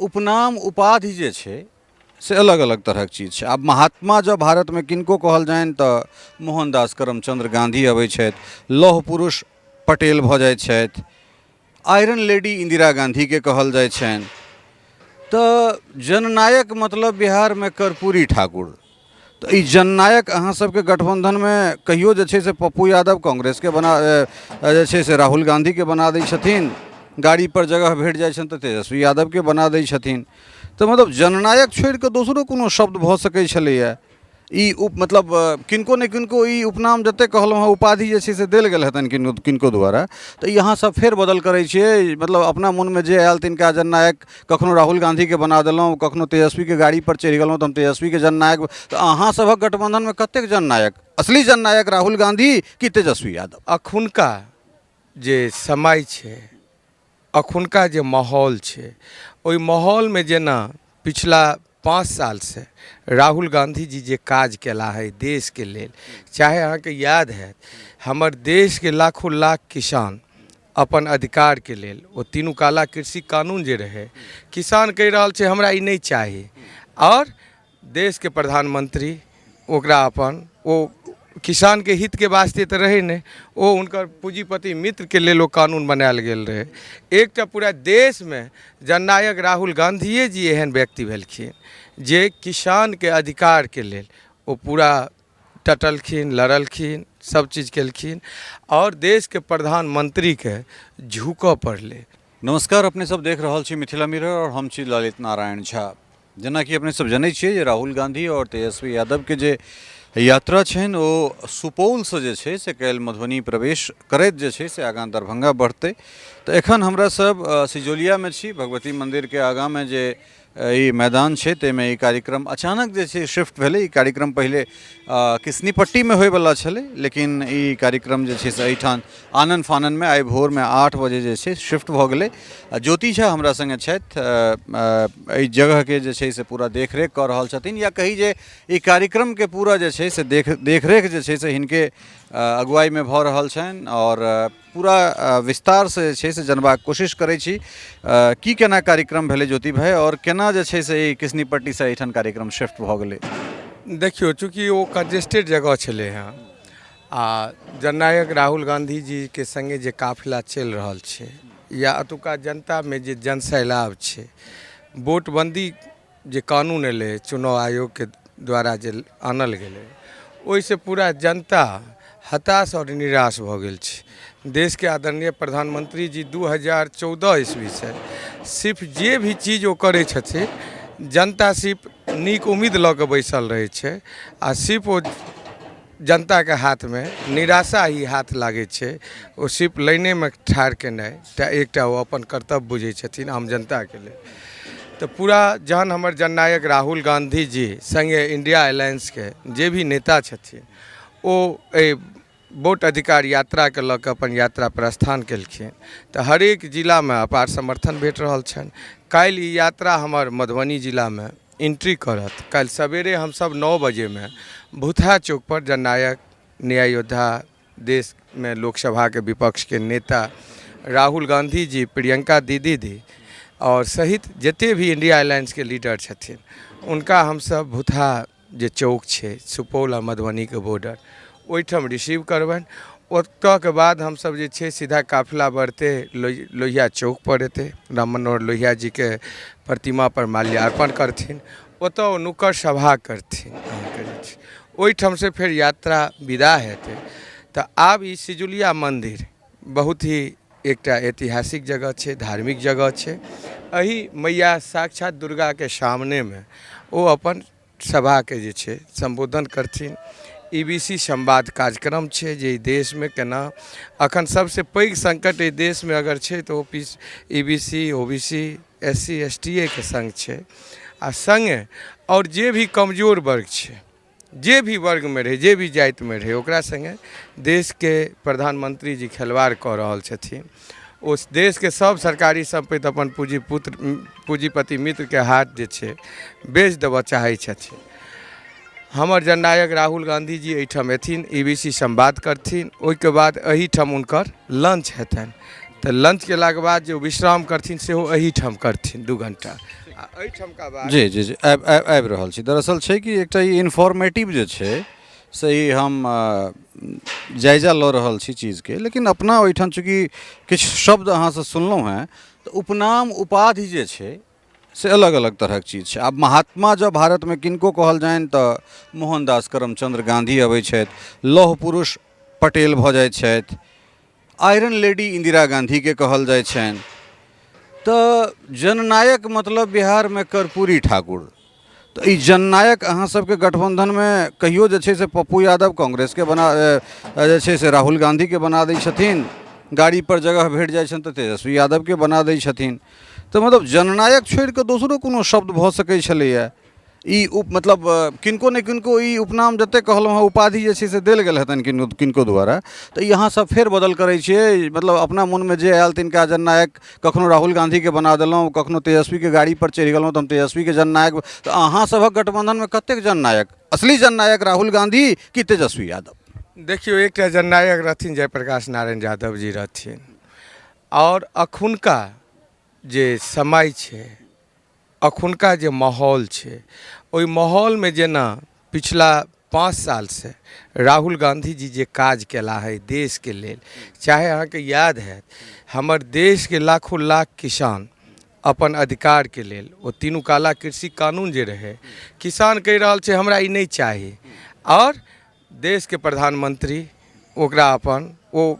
उपनाम उपाधि जे छै से अलग अलग तरहक चीज छै। आब महात्मा जँ भारतमे किनको कहल जानि तऽ मोहनदास करमचन्द्र गाँधी अबै छथि, लौह पुरुष पटेल भऽ जाइ छथि, आयरन लेडी इन्दिरा गाँधीके कहल जाइ छनि। तऽ जननायक मतलब बिहारमे कर्पूरी ठाकुर। तऽ ई जननायक अहाँ सबके गठबन्धनमे कहियो जे छै से पप्पू यादव कांग्रेसके बना जे छै से राहुल गाँधीके बना दै छथिन, गाड़ीपर जगह भेट जाइ छनि तऽ तेजस्वी यादवके बना दै छथिन। तऽ मतलब जननायक छोड़िकऽ दोसरो कोनो शब्द भऽ सकै छलैए। ई उप मतलब किनको ने किनको ई उपनाम जतेक कहलहुँ हँ, उपाधि जे छै से देल गेल हेतनि किनको किनको द्वारा। तऽ ई अहाँसभ फेर बदल करै छियै, मतलब अपना मोनमे जे आयल तिनका जननायक, कखनो राहुल गाँधीके बना देलहुँ, कखनो तेजस्वीके गाड़ीपर चढ़ि गेलहुँ तऽ हम तेजस्वीके जननायक। तऽ अहाँसभक गठबन्धनमे कतेक जननायक, असली जननायक राहुल गाँधी कि तेजस्वी यादव? अखुनका जे समय छै, अखुनका जे माहौल छै, ओहि माहौलमे जेना पिछला 5 सालसँ राहुल गाँधी जी जे काज केला है देशके लेल, चाहे अहाँके याद हैत हमर देशके लाखों लाख किसान अपन अधिकारके लेल ओ तीनू काला कृषि कानून जे रहै, किसान कहि रहल छै हमरा ई नहि चाही, आओर देशके प्रधानमंत्री ओकरा अपन ओ किसानके हितके वास्ते तऽ रहै नहि, ओ हुनकर पूँजीपति मित्रके लेल ओ कानून बनायल गेल रहै। एकटा पूरा देशमे जननायक राहुल गाँधिए जी एहन व्यक्ति भेलखिन जे किसानके अधिकारके लेल ओ पूरा टटलखिन, लड़लखिन, सब चीज केलखिन आओर देशके प्रधानमंत्रीके झुकऽ पड़लै। नमस्कार, अपने सब देख रहल छी मिथिला मिरर और हम छी ललित नारायण झा। जेनाकि अपने सब जनै छियै जे राहुल गांधी और तेजस्वी यादव के जे यात्रा छनि ओ सुपौलसँ जे छै से काल्हि मधुबनी प्रवेश करैत जे छै से आगाँ दरभंगा बढ़तै। तऽ एखन हमरा सब सिजौलियामे छी, भगवती मन्दिरके आगाँमे जे ई मैदान छै ताहिमे ई कार्यक्रम अचानक जे छै शिफ्ट भेलै। ई कार्यक्रम पहिले किसनीपट्टीमे होइवला छलै, लेकिन ई कार्यक्रम जे छै से एहिठाम आनन फाननमे आइ भोरमे 8 बजे जे छै शिफ्ट भऽ गेलै। आ ज्योति झा हमरा सङ्गे छथि, एहि जगहके जे छै से पूरा देखरेख कऽ रहल छथिन, या कही जे ई कार्यक्रमके पूरा जे छै से देखरेख जे छै से हिनके अगुवाईमे भऽ रहल छनि। आओर पूरा विस्तारसँ जे छै से जनबाक कोशिश करै छी की केना कार्यक्रम भेलै ज्योति भाइ, आओर केना जे छै से ई किसनीपट्टीसँ एहिठाम कार्यक्रम शिफ्ट भऽ गेलै। देखियौ, चूँकि ओ कंजेस्टेड जगह छलै हँ आ जननायक राहुल गाँधी जीके सङ्गे जे काफिला चलि रहल छै या एतुका जनतामे जे जनसैलाब छै, वोटबन्दी जे कानून एलै चुनाव आयोगके द्वारा जे आनल गेलै, ओहिसँ पूरा जनता हताश आओर निराश भऽ गेल छै। देशके आदरणीय प्रधानमंत्री जी 2014 ईस्वीसँ सिर्फ जे भी चीज ओ करै छथिन, जनता सिर्फ नीक उम्मीद लऽ कऽ बैसल रहै छै आ सिर्फ ओ जनताके हाथमे निराशा ही हाथ लागै छै। ओ सिर्फ लाइनेमे ठाढ़ केनाइ टा एकटा ओ अपन कर्तव्य बुझै छथिन आम जनताके लेल। तऽ पूरा जहन हमर जननायक राहुल गाँधी जी सङ्गे इंडिया अलायंसके जे भी नेता छथिन ओ एहि वोट अधिकार यात्राके लऽ कऽ अपन यात्रा प्रस्थान केलखिन तऽ हरेक जिलामे अपार समर्थन भेट रहल छनि। काल्हि ई यात्रा हमर मधुबनी जिलामे एंट्री करत। काल्हि सवेरे हमसभ 9 बजेमे भूतहा चौकपर जननायक न्याय योद्धा देशमे लोकसभाके विपक्षके नेता राहुल गाँधी जी, प्रियंका दीदी दी आओर सहित जते भी इंडिया अलायंसके लीडर छथिन हुनका हमसभ भूतहा जे चौक छै सुपौल आ मधुबनीके बॉर्डर ओहिठाम रिसीव करबनि। ओतऽके बाद हमसभ जे छै सीधा काफिला बढ़तै लोहिया चौकपर एतै, राम मनोहर लोहिया जीके प्रतिमापर माल्यार्पण करथिन, ओतऽ ओ नुक्कड़ सभा करथिन अहाँके जे छै ओहिठामसँ फेर यात्रा विदा हेतै। तऽ आब ई सिजुलिया मन्दिर बहुत ही एकटा ऐतिहासिक जगह छै, धार्मिक जगह छै। एहि मैया साक्षात दुर्गाके सामनेमे ओ अपन सभाके जे छै सम्बोधन करथिन। ई बी सी संवाद कार्यक्रम छै जे देशमे केना अखन सबसँ पैघ संकट एहि देशमे अगर छै तऽ ओ P E B C, O B C, S C, S T A के सङ्ग छै आ सङ्गे आओर जे भी कमजोर वर्ग छै, जे भी वर्गमे रहै, जे भी जातिमे रहै, ओकरा सङ्गे देशके प्रधानमंत्री जी खेलवाड़ कऽ रहल छथिन। ओ देशके सब सरकारी सम्पत्ति अपन पूँजीपति मित्रके हाथ जे छै बेच देबऽ चाहै छथिन। हमर जननायक राहुल गाँधी जी एहिठाम एथिन, ई बी सी संवाद करथिन, ओहिके बाद एहिठाम हुनकर लंच हेतनि। तऽ लंच केलाके बाद जे विश्राम करथिन सेहो एहिठाम करथिन 2 घण्टा आ एहिठामका बाद। जी जी जी, आबि आबि आबि रहल छी। दरअसल छै कि एकटा ई इन्फॉर्मेटिव जे छै से ई हम जायजा लऽ रहल छी चीजके, लेकिन अपना ओहिठाम चूँकि किछु शब्द अहाँसँ सुनलहुँ हेँ तऽ उपनाम उपाधि जे छै से अलग अलग तरहक चीज छै। आब महात्मा जँ भारतमे किनको कहल जानि तऽ मोहनदास करमचन्द्र गाँधी अबै छथि, लौह पुरुष पटेल भऽ जाइ छथि, आयरन लेडी इन्दिरा गाँधीके कहल जाइ छनि, तऽ जननायक मतलब बिहारमे कर्पूरी ठाकुर। तऽ ई जननायक अहाँ सबके गठबन्धनमे कहियो जे छै से पप्पू यादव कांग्रेसके बना जे छै से राहुल गाँधीके बना दै छथिन, गाड़ीपर जगह भेट जाइ छनि तऽ तेजस्वी यादवके बना दै छथिन। तऽ मतलब जननायक छोड़िकऽ दोसरो कोनो शब्द भऽ सकै छलैए? ई उप मतलब किनको ने किनको ई उपनाम जतेक कहलहुँ हँ, उपाधि जे छै से देल गेल हेतनि किनको किनको द्वारा। तऽ ई अहाँसभ फेर बदल करै छियै, मतलब अपना मोनमे जे आयल तिनका जननायक, कखनो राहुल गाँधीके बना देलहुँ, कखनो तेजस्वीके गाड़ीपर चढ़ि गेलहुँ तऽ हम तेजस्वीके जननायक। तऽ अहाँ सभक गठबन्धनमे कतेक जननायक? असली जननायक राहुल गाँधी कि तेजस्वी यादव? देखियौ, एकटा जननायक रहथिन जयप्रकाश नारायण यादव जी रहथिन। आओर अखुनका जे समय छै, अखुनका जे माहौल छै, ओहि माहौलमे जेना पिछला 5 सालसँ राहुल गाँधी जी जे काज केला है देशके लेल, चाहे अहाँके याद हैत, हमर देशके लाखों लाख किसान अपन अधिकारके लेल ओ तीनू काला कृषि कानून जे रहै, किसान कहि रहल छै हमरा ई नहि चाही, आओर देशके प्रधानमंत्री ओकरा अपन ओ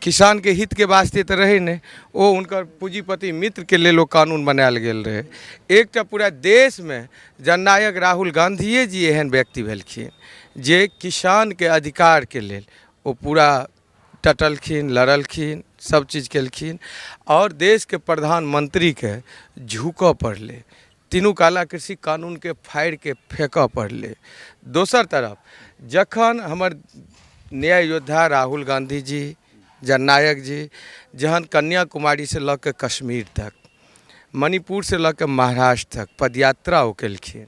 किसानके हितके वास्ते तऽ रहै नहि, ओ हुनकर पूँजीपति मित्रके लेल ओ कानून बनायल गेल रहै। एकटा पूरा देशमे जननायक राहुल गाँधीए जी एहन व्यक्ति भेलखिन जे किसानके अधिकारके लेल ओ पूरा टटलखिन, लड़लखिन, सब चीज केलखिन आओर देशके प्रधानमन्त्रीके झुकऽ पड़लै, तीनू काला कृषि कानूनके फाड़िके फेकऽ पड़लै। दोसर तरफ जखन हमर न्याय योद्धा राहुल गाँधी जी, जननायक जी, जहन कन्याकुमारीसँ लऽ कऽ कश्मीर तक, मणिपुरसँ लऽ कऽ महाराष्ट्र तक पदयात्रा ओ केलखिन,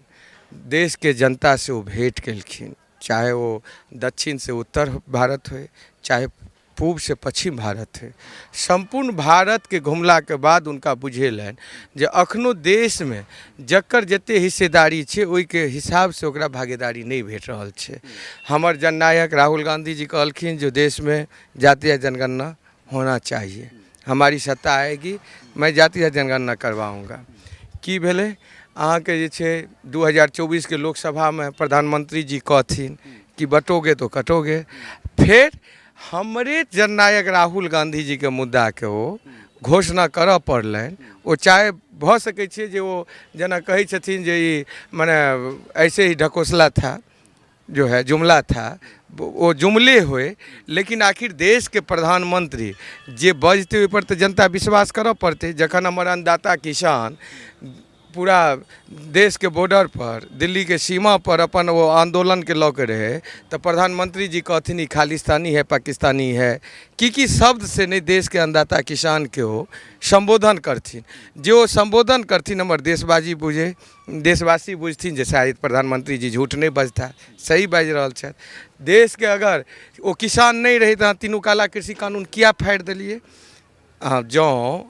देशके जनतासँ ओ भेँट केलखिन, चाहे ओ दक्षिणसँ उत्तर भारत होइ, चाहे पूबसँ पच्छिम भारत होइ, सम्पूर्ण भारतके घुमलाके बाद हुनका बुझेलनि जे एखनो देशमे जकर जतेक हिस्सेदारी छै, ओहिके हिसाबसँ ओकरा भागीदारी नहि भेट रहल छै। हमर जननायक राहुल गाँधी जी कहलखिन जे देशमे जातीय जनगणना होना चाहिए, हमारी सत्ता आएगी, मैं जातीय जनगणना करवाऊँगा। की भेलै? अहाँके जे छै 2024के लोकसभामे प्रधानमंत्री जी कहथिन कि बटोगे तो कटोगे। फेर हमरे जननायक राहुल गाँधी जीके मुद्दाके ओ घोषणा करऽ पड़लनि। ओ चाहे भऽ सकै छै जे ओ जेना कहै छथिन जे ई मने ऐसे ही ढकोसला था, जो है जुमला था, ओ जुमले होय, लेकिन आखिर देशके प्रधानमंत्री जे बजतै, ओहिपर तऽ जनता विश्वास करऽ पड़तै। जखन हमर अन्नदाता किसान पूरा देशके बॉर्डरपर, दिल्लीके सीमापर अपन ओ आन्दोलनके लऽ के रहै, तऽ प्रधानमंत्री जी कहथिन ई खालिस्तानी है, पाकिस्तानी है, की की शब्द से नहि देशके अन्नदाता किसानके ओ सम्बोधन करथिन। जे ओ सम्बोधन करथिन, हमर देशवासी बुझै, देशवासी बुझथिन जे शायद प्रधानमंत्री जी झूठ नहि बजता, सही बाजि रहल छथि। देशके अगर ओ किसान नहि रहै तऽ अहाँ तीनू काला कृषि कानून किया फाड़ि देलियै? अहाँ जँ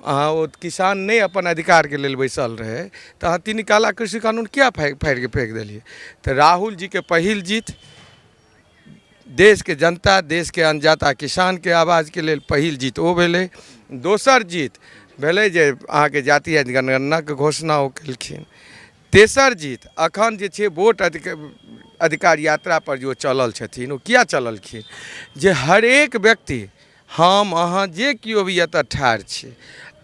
अहाँ ओ किसान नहि अपन अधिकारके लेल बैसल रहै तऽ अहाँ तीन काला कृषि कानून किया फाड़िके फेक देलियै? तऽ राहुल जीके पहिल जीत, देशके जनता, देशके अन्नदाता किसानके आवाजके लेल पहिल जीत ओ भेलै। दोसर जीत भेलै जे अहाँके जातीय जनगणनाके घोषणा ओ केलखिन। तेसर जीत अखन जे छै वोट अधिकार यात्रा पर जे ओ चलल छथिन, ओ किया चललखिन? जे हरेक व्यक्ति, हम अहाँ जे केओ भी एतऽ ठाढ़ छी,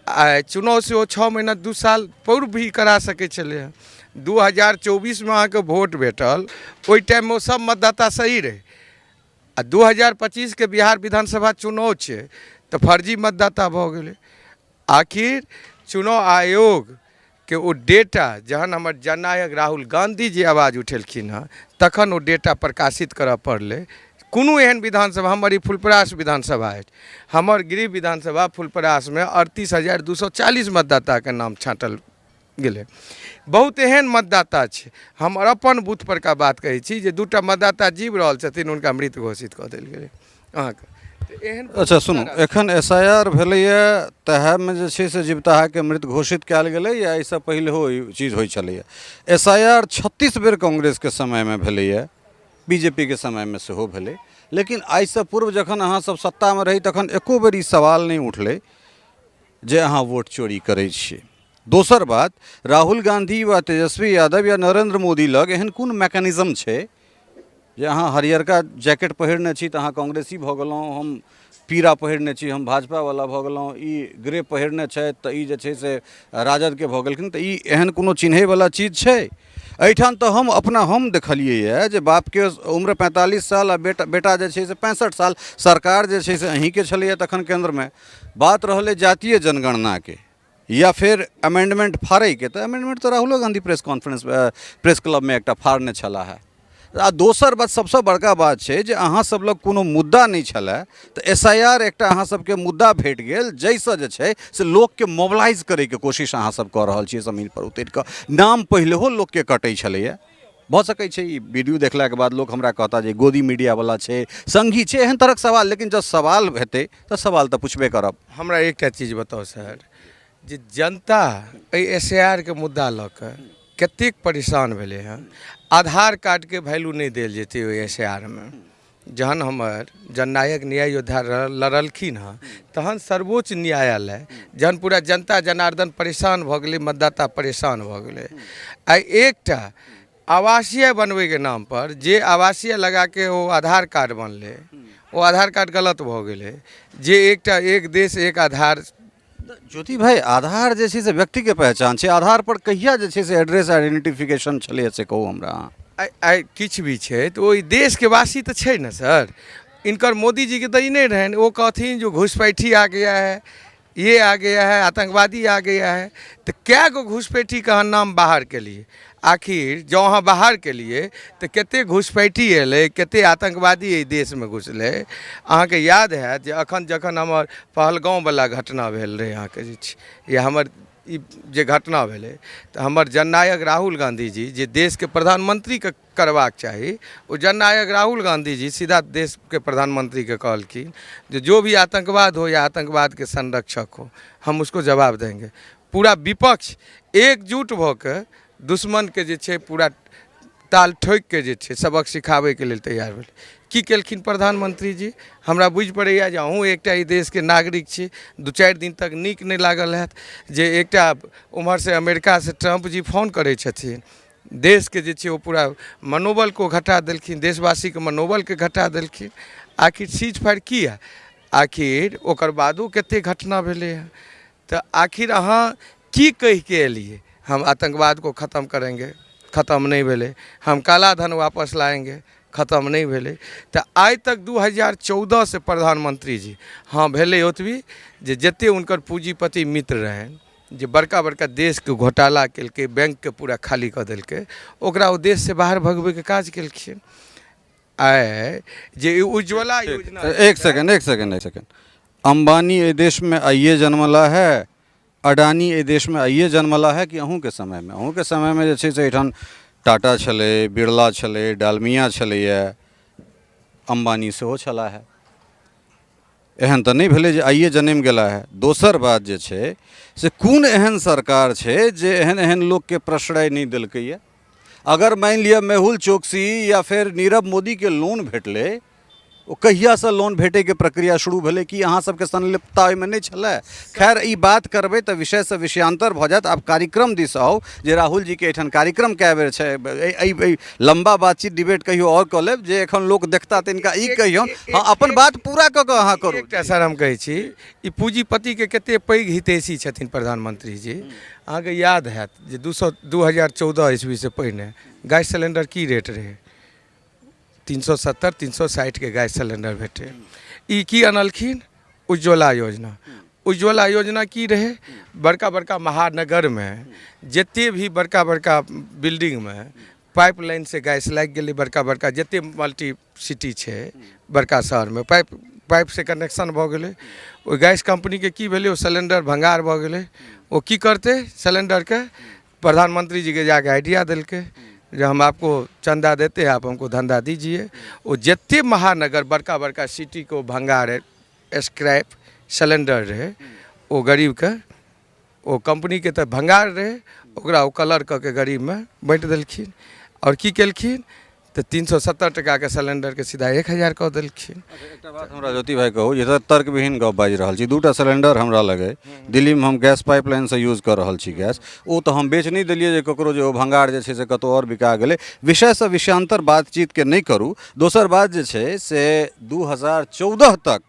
आइ चुनाव सेहो 6 महीना 2 साल पूर्व भी करा सकै छलै हँ। 2024मे अहाँके वोट भेटल, ओहि टाइममे ओ सब मतदाता सही रहै, आ 2025के बिहार विधानसभा चुनाव छै तऽ फर्जी मतदाता भऽ गेलै। आखिर चुनाव आयोगके ओ डेटा जहन हमर जननायक राहुल गाँधी जी आवाज उठेलखिन हँ, तखन ओ डेटा प्रकाशित करऽ पड़लै। कोनो एहन विधानसभा, हमर ई फुलपरास विधानसभा अछि, हमर गृह विधानसभा फुलपरासमे 38,240 मतदाताके नाम छाँटल गेलै। बहुत एहन मतदाता छै, हमर अपन बूथ परका बात कहै छी, जे दूटा मतदाता जीव रहल छथिन, हुनका मृत घोषित कऽ देल गेलै अहाँके। एहन अच्छा सुनू, एखन एस I R भेलैए तहमे जे छै से जिवताहाके मृत घोषित कयल गेलै या एहिसँ पहिलहो ई चीज होइ छलैए? एस I R 36 बेर कांग्रेसके समयमे भेलैए, बी जे पी के समयमे सेहो भेलै, लेकिन एहिसँ पूर्व जखन अहाँसभ सत्तामे रही तखन एको बेर ई सवाल नहि उठलै जे अहाँ वोट चोरी करै छियै। दोसर बात, राहुल गांधी वा तेजस्वी यादव या नरेंद्र मोदी लग एहन कोन मैकेनिज्म छै जे अहाँ हरियरका जैकेट पहिरने छी तऽ अहाँ कांग्रेसी भऽ गेलहुँ, हम पीरा पहिरने छी हम भाजपावला भऽ गेलहुँ, ई ग्रे पहिरने छथि तऽ ई जे छै से राजदके भऽ गेलखिन? तऽ ई एहन कोनो चिन्हैवला चीज छै? एहिठाम तऽ हम अपना हम देखलियैए जे बापके उम्र 45 साल आ बेटा जे छै से 65 साल, सरकार जे छै से अहीँके छलैए तखन केन्द्रमे। बात रहलै जातीय जनगणनाके या फेर अमेंडमेंट फाड़ैके, तऽ अमेंडमेंट तऽ राहुलो गांधी प्रेस कॉन्फ्रेंस प्रेस क्लबमे एकटा फाड़ने छलाह हे। आ दोसर बात, सबसँ बड़का बात छै जे अहाँ सब लग कोनो मुद्दा नहि छलए तऽ एस I R एकटा अहाँ सबके मुद्दा भेट गेल, जाहिसँ जे छै से लोकके मोबिलाइज करैके कोशिश अहाँ सब कऽ रहल छियै जमीन पर उतरि कऽ। नाम पहिलेहो लोकके कटै छलैए। भऽ सकै छै ई वीडियो देखलाके बाद लोक हमरा कहता जे गोदी मीडियावला छै, संघी छै, एहन तरहक सवाल, लेकिन जँ सवाल हेतै तऽ सवाल तऽ पुछबे करब। हमरा एकटा चीज बताउ सर, जे जनता एहि एस ए आर के मुद्दा लऽ कऽ कतेक परेशान भेलै हँ। आधार कार्डके वैल्यू नहि देल जेतै ओहि एस ए आर मे। जहन हमर जननायक न्याय योद्धा लड़लखिन हँ तहन सर्वोच्च न्यायालय, जहन पूरा जनता जनार्दन परेशान भऽ गेलै, मतदाता परेशान भऽ गेलै, आइ एकटा आवासीय बनबैके नामपर जे आवासीय लगाके ओ आधार कार्ड बनलै, ओ आधार कार्ड गलत भऽ गेलै, जे एकटा एक देश एक आधार। ज्योति भाई, आधार जे छै से व्यक्तिके पहचान छै, आधार पर कहिया जे छै से एड्रेस आइडेंटिफिकेशन छलैए से कहू हमरा अहाँ। आइ किछु भी छै तऽ ओहि देशके वासी तऽ छै ने सर। इनकर मोदीजीके तऽ ई नहि रहनि, ओ कहथिन जो घुसपैठी आ गया है, ये आ गया है, आतंकवादी आ गया है। तऽ कए गो घुसपैठीके अहाँ नाम बाहर केलियै? आखिर जँ अहाँ बाहर केलियै तऽ कतेक घुसपैठी एलै, कतेक आतङ्कवादी एहि देशमे घुसलै? अहाँके याद हैत जे एखन जखन हमर पहलगाँववला घटना भेल रहै अहाँके जे छै या हमर ई जे घटना भेलै, तऽ हमर जननायक राहुल गाँधीजी, जे देशके प्रधानमन्त्रीके करबाक चाही, ओ जननायक राहुल गाँधीजी सीधा देशके प्रधानमन्त्रीके कहलखिन जे जो भी आतङ्कवाद हो या आतङ्कवादके संरक्षक हो, हम उसको जवाब देंगे। पूरा विपक्ष एकजुट भऽ कऽ दुश्मनके जे छै पूरा ताल ठोकि कऽ जे छै सबक सिखाबैके लेल तैयार भेलै। की केलखिन प्रधानमंत्री जी? हमरा बुझि पड़ैए जे अहूँ एकटा एहि देशके नागरिक छी, 2-4 दिन तक नीक नहि लागल हैत जे एकटा ओम्हरसँ अमेरिकासँ ट्रम्प जी फोन करै छथिन, देशके जे छै ओ पूरा मनोबलके ओ घटा देलखिन, देशवासीके मनोबलके घटा देलखिन। आखिर सीज फायर किया? आखिर ओकर बादो कतेक घटना भेलै हँ। तऽ आखिर अहाँ की कहिके एलियै? हम आतंकवाद को खत्म करेंगे, खत्म नहि भेलै। हम काला धन वापस लाएंगे, खत्म नहि भेलै। तऽ आइ तक 2014सँ प्रधानमंत्री जी, हँ, भेलै ओतबी जे जतेक हुनकर पूँजीपति मित्र रहनि, जे बड़का बड़का देशके घोटाला केलकै, बैंकके पूरा खाली कऽ देलकै, ओकरा ओ देशसँ बाहर भगबैके काज केलखिन। आइ जे ई उज्ज्वला योजना। एक सेकंड, एक सेकंड, एक सेकंड। अंबानी एहि देशमे आइए जन्मला है, अडानी एहि देशमे आइए जन्मला है कि अहूँके समयमे? अहूँके समयमे जे छै से एहिठाम टाटा छलै, बिरला छलै, डालमिया छलैए, अम्बानी सेहो छलाह है। एहन तऽ नहि भेलै जे आइए जनमि गेला है। दोसर बात जे छै से कोन एहन सरकार छै जे एहन एहन लोकके प्रश्रय नहि देलकैए? अगर मानि लिअ मेहुल चौकसी या फेर नीरव मोदीके लोन भेटलै, ओ कहियासँ लोन भेटैके प्रक्रिया शुरू भेलै? कि अहाँ सबके संलिप्तता ओहिमे नहि छलै? खैर, ई बात करबै तऽ विषयसँ विषयांतर भऽ जायत। आब कार्यक्रम दिस आउ जे राहुल जीके एहिठाम कार्यक्रम कए बेर छै। एहि लम्बा बातचीत डिबेट कहियो आओर कऽ लेब, जे एखन लोक देखता तिनका ई कहियौन, हँ, अपन बात पूरा कऽ कऽ अहाँ करू। एकटा सर हम कहै छी, ई पूँजीपतिके कतेक पैघ हितैषी छथिन प्रधानमंत्री जी। अहाँके याद हैत जे 2014 ईस्वीसँ पहिने गैस सिलेंडर की रेट रहै? 370, 360के गैस सिलेंडर भेटै। ई की अनलखिन? उज्ज्वला योजना। उज्ज्वला योजना की रहै? बड़का बड़का महानगरमे जते भी बड़का बड़का बिल्डिंगमे पाइप लाइनसँ गैस लागि गेलै। बड़का बड़का जते मल्टी सिटी छै, बड़का शहरमे पाइपसँ कनेक्शन भऽ गेलै। ओहि गैस कम्पनीके की भेलै? ओ सिलेंडर भंगार भऽ गेलै। ओ की करतै सिलेंडरके? प्रधानमंत्री जीके जाके आइडिया देलकै जे हम आपको चंदा देते हैं, आप हमको धंधा दीजिए। ओ जते महानगर, बड़का बड़का सिटीके ओ भंगार स्क्रैप सिलेण्डर रहै ओ गरीबके, ओ कम्पनीके तऽ भंगार रहै, ओकरा ओ कलर कऽ के गरीबमे बाँटि देलखिन। आओर की केलखिन तऽ 370 टकाके सिलेण्डरके सीधा 1000 कऽ देलखिन। एकटा बात हमरा ज्योति भाइ कहू, जे तर्कविहीन गप बाजि रहल छी। 2टा सिलेण्डर हमरा लग अइ, दिल्लीमे हम गैस पाइपलाइनसँ यूज कऽ रहल छी गैस, ओ तऽ हम बेच नहि देलियै जे ककरो जे ओ भंगार जे छै से कतहु आओर बिका गेलै। विषयसँ विषयांतर बातचीतके नहि करू। दोसर बात जे छै से 2014 तक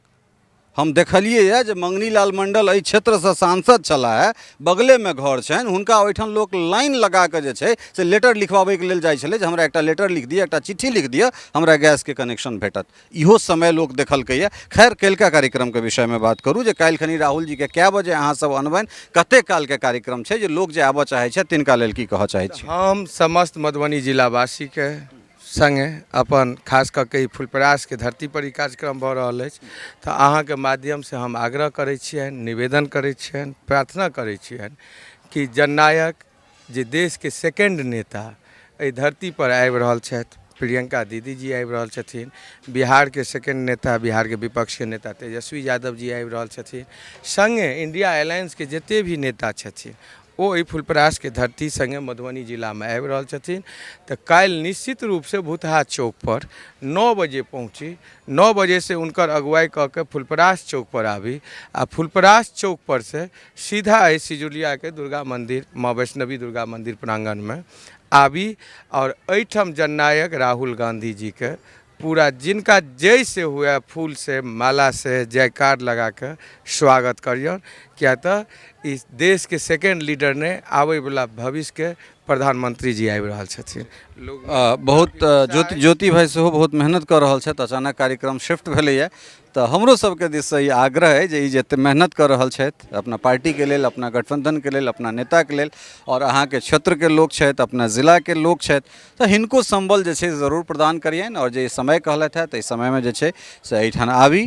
हम देखलियै यऽ जे मंगनी लाल मण्डल एहि क्षेत्रसँ सांसद छलाह हे, बगलेमे घर छनि हुनका, ओहिठाम लोक लाइन लगा कऽ जे छै से लेटर लिखबाबैके लेल जाइ छलै जे हमरा एकटा लेटर लिख दिअ, एकटा चिट्ठी लिख दिअ, हमरा गैसके कनेक्शन भेटत। इहो समय लोक देखलकैए। खैर, काल्हिका कार्यक्रमके विषयमे बात करू जे काल्हि खनी राहुल जीके कए बजे अहाँसभ अनबनि, कतेक कालके कार्यक्रम छै, जे लोक जे आबऽ चाहै छथि तिनका लेल की कहऽ चाहै छी? हम समस्त मधुबनी जिलावासीके सङ्गे अपन खास कऽ के ई फुलपरासके धरतीपर ई कार्यक्रम भऽ रहल अछि, तऽ अहाँके माध्यमसँ हम आग्रह करै छियनि, निवेदन करै छियनि, प्रार्थना करै छियनि कि जननायक जे देशके सेकेण्ड नेता एहि धरतीपर आबि रहल छथि, प्रियंका दीदी जी आबि रहल छथिन, बिहारके सेकेण्ड नेता, बिहारके विपक्षके नेता तेजस्वी यादव जी आबि रहल छथिन, सङ्गे इंडिया अलायंसके जते भी नेता छथिन ओ एहि फुलपरासके धरती सङ्गे मधुबनी जिलामे आबि रहल छथिन। तऽ काल्हि निश्चित रूपसँ भूतहा चौकपर 9 बजे पहुँची, 9 बजेसँ हुनकर अगुवाइ कऽ के फुलपरास चौकपर आबी आ फुलपरास चौकपर से सीधा एहि सिजुलियाके दुर्गा मन्दिर, माँ वैष्णवी दुर्गा मन्दिर प्राङ्गणमे आबी आओर एहिठाम जननायक राहुल गाँधी जीके पूरा जिनका जैसे हुए फूल से माला से जयकार लगा के स्वागत करियौन, किया तऽ ई देशके सेकेंड लीडर नहि, आबैवला भविष्यके प्रधानमंत्री जी आबि रहल छथिन। लोग बहुत ज्योति भाई सेहो बहुत मेहनत कऽ रहल छथि। अचानक कार्यक्रम शिफ्ट भेलैए, तऽ हमरो सबके दिससँ ई आग्रह अइ जे ई जते मेहनत कऽ रहल छथि अपना पार्टीके लेल, अपना गठबन्धनके लेल, अपना नेताके लेल, आओर अहाँके क्षेत्रके लोक छथि, अपना जिलाके लोक छथि, तऽ हिनको सम्बल जे छै जरूर प्रदान करियनि। आओर जे समय कहलथि हँ ताहि समयमे जे छै से एहिठाम आबी।